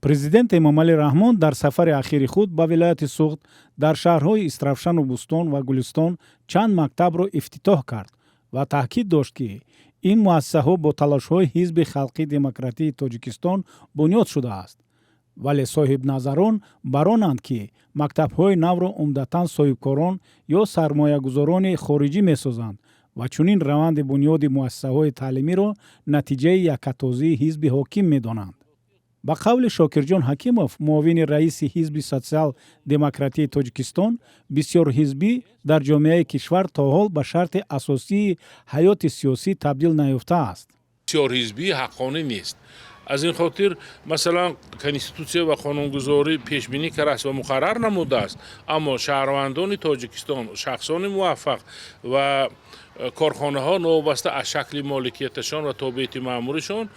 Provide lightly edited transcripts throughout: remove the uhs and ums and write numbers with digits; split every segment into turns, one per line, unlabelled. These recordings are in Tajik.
Президент Эмомалӣ Раҳмон дар сафари ахири худ ба вилояти Суғд дар шаҳрҳои Истаравшану Бӯстон ва Гулистон чанд мактабро ифтитоҳ кард ва таъкид дошт, ки ин муассисаҳо бо талошҳои Ҳизби халқӣ демократии Тоҷикистон бунёд шудааст. Вале соҳибназарон бар онанд, ки мактабҳои навро умдатан соҳибкорон ё сармоягузорони хориҷӣ месозанд ва чунин раванди бунёди муассисаҳои таълимиро натиҷаи яккатозии ҳизби ҳоким медонанд. Ба қавли Шокирҷон Ҳакимов, муовини раиси Ҳизби социал-демократии Тоҷикистон, бисёрҳизбӣ дар ҷомеаи кишвар то ҳол ба шарти асосии ҳаёти сиёсӣ табдил наёфтааст.
Бисёрҳизбӣ ҳаққонӣ нест. Аз ин хотир, масалан, конститутсия ва қонунгузорӣ пешбинӣ кардааст ва муқаррар намудааст, аммо шаҳрвандони Тоҷикистон, шахсони муваффақ ва корхонаҳо, новобаста аз шакли моликияташон ва тобеияти маъмуришон,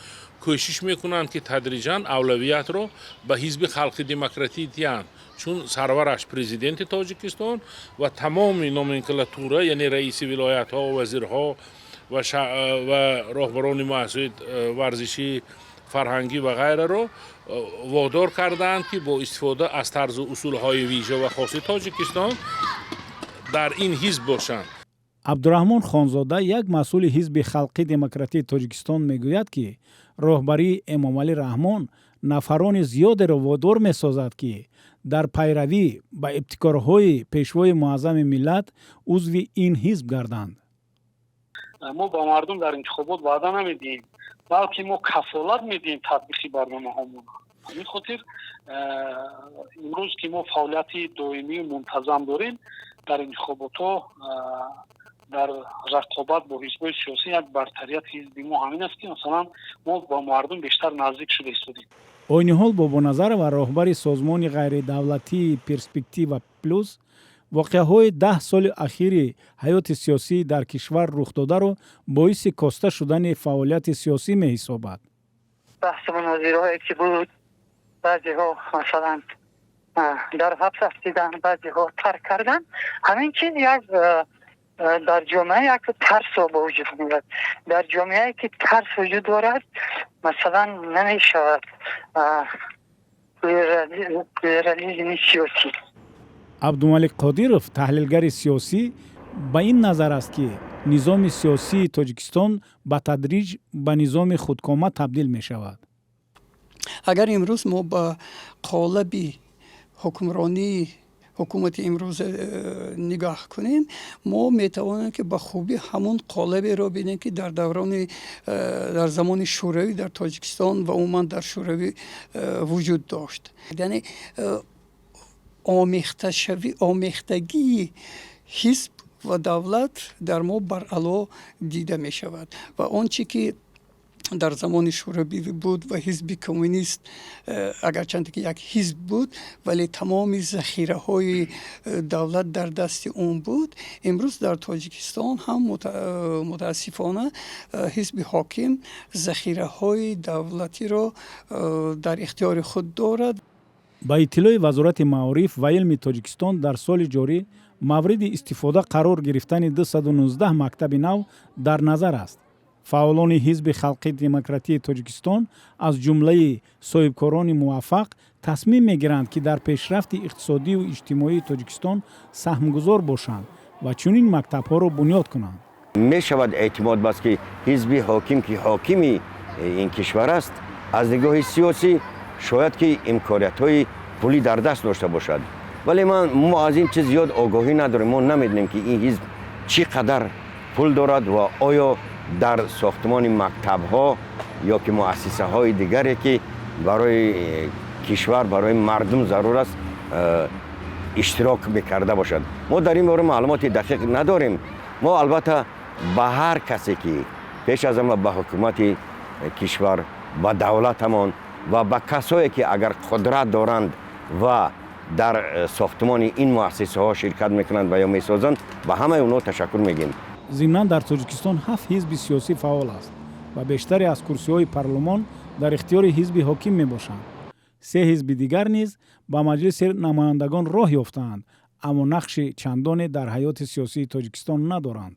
кӯшиш мекунанд, ки тадриҷан авлавиятро ба Ҳизби халқи демократӣ диҳанд, чун сарвараш Президенти Тоҷикистон ва тамоми номенклатура, яъне раиси вилоятҳо, вазирҳо ва роҳбарони муассисаҳои варзишӣ, фарҳангӣ ва ғайраро водор кардаанд, ки бо истифода аз тарзу усулҳои вижа ва хоси Тоҷикистон дар ин ҳизб бошанд.
Абдураҳмон Хонзода, як масъули Ҳизби халқӣ демократии Тоҷикистон, мегӯяд, ки роҳбарии Эмомалӣ Раҳмон нафарони зиёдеро водор месозад, ки дар пайравӣ ба ибтикорҳои Пешвои муаззами миллат узви ин ҳизб гарданд.
Мо ба мардум дар интихобот ваъда намедиҳем, балки мо кафолат медиҳем татбиқи барномаҳомон. Ҳамин хотир имрӯз, ки мо фаъолияти доимию мунтазам дорем, дар интихоботҳо дар рақобат бо ҳизбҳои сиёсӣ як бартарияти ҳизби мо ҳамин аст, ки масалан мо ба мардум бештар наздик шуда истодем.
Ойниҳол Бобоназарова, роҳбари созмони ғайридавлатии «Перспектива плюс», воқеаҳои 10 соли ахири ҳаёти сиёсӣ дар кишвар рухдодаро боиси коста шудани фаъолияти сиёсӣ меҳисобад.
Баҳсу мунозираҳое ки буд, баъзеҳо масалан дар ҳабс афтиданд, баъзеҳо тарк карданд. Ҳамин чиз як дар ҷомеа як тарсро ба вуҷуд меорад. Дар ҷомеае ки тарс вуҷуд дорад, масалан, намешавад плюрализми сиёсӣ.
Абдумалик Қодиров, таҳлилгари сиёсӣ, ба ин назар аст, ки низоми сиёсии Тоҷикистон ба тадриҷ ба низоми худкома табдил мешавад.
Агар имрӯз мо ба қолаби ҳукмронии ҳукумати имрӯза нигоҳ кунем, мо метавонем, ки ба хубӣ ҳамон қолаберо бинем, ки дар даврони дар замони Шӯравӣ дар Тоҷикистон ва умуман дар Шӯравӣ вуҷуд дошт, яъне омехташавӣ, омехтагии ҳизб ва давлат дар мо баръало дида мешавад. Ва он чӣ ки дар замони Шӯравӣ буд ва Ҳизби коммунист агарчанде ки як ҳизб буд, вале тамоми захираҳои давлат дар дасти он буд, имрӯз дар Тоҷикистон ҳам мутаассифона ҳизби ҳоким захираҳои давлатиро дар ихтиёри худ дорад.
Ба иттилои Вазорати маориф ва илми Тоҷикистон, дар соли ҷорӣ мавриди истифода қарор гирифтани 219 мактаби нав дар назар аст. Фаъолони Ҳизби халқи демократии Тоҷикистон, аз ҷумлаи соҳибкорони муваффақ, тасмим мегиранд, ки дар пешрафти иқтисодию иҷтимоии Тоҷикистон саҳмгузор бошанд ва чунин мактабҳоро бунёд кунанд.
Мешавад эътимод баст, ки ҳизби ҳоким, ки ҳокими ин кишвар аст, аз нигоҳи сиёсӣ шояд ки имкониятҳои пулӣ дар даст дошта бошад, вале ман мо аз ин чиз зиёд огоҳӣ надорем. Мо намедонем, ки ин ҳизб чӣ қадар пул дорад ва оё дар сохтмони мактабҳо ё ки муассисаҳои дигаре, ки барои кишвар, барои мардум зарур аст, иштирок мекарда бошад. Мо дар ин бора маълумоти дақиқ надорем. Мо албатта ба ҳар касе, ки пеш аз ҳама ба ҳукумати кишвар, ба давлатамон ва ба касое, ки агар қудрат доранд ва дар сохтмони ин муассисаҳо ширкат мекунанд ва ё месозанд, ба ҳамаи онҳо ташаккур мегӯем.
Зимнан, дар Тоҷикистон ҳафт ҳизби сиёсӣ фаъол аст ва бештаре аз курсиҳои парлумон дар ихтиёри ҳизби ҳоким мебошанд. Се ҳизби дигар низ ба Маҷлиси намояндагон роҳ ёфтаанд, аммо нақши чандоне дар ҳаёти сиёсии Тоҷикистон надоранд.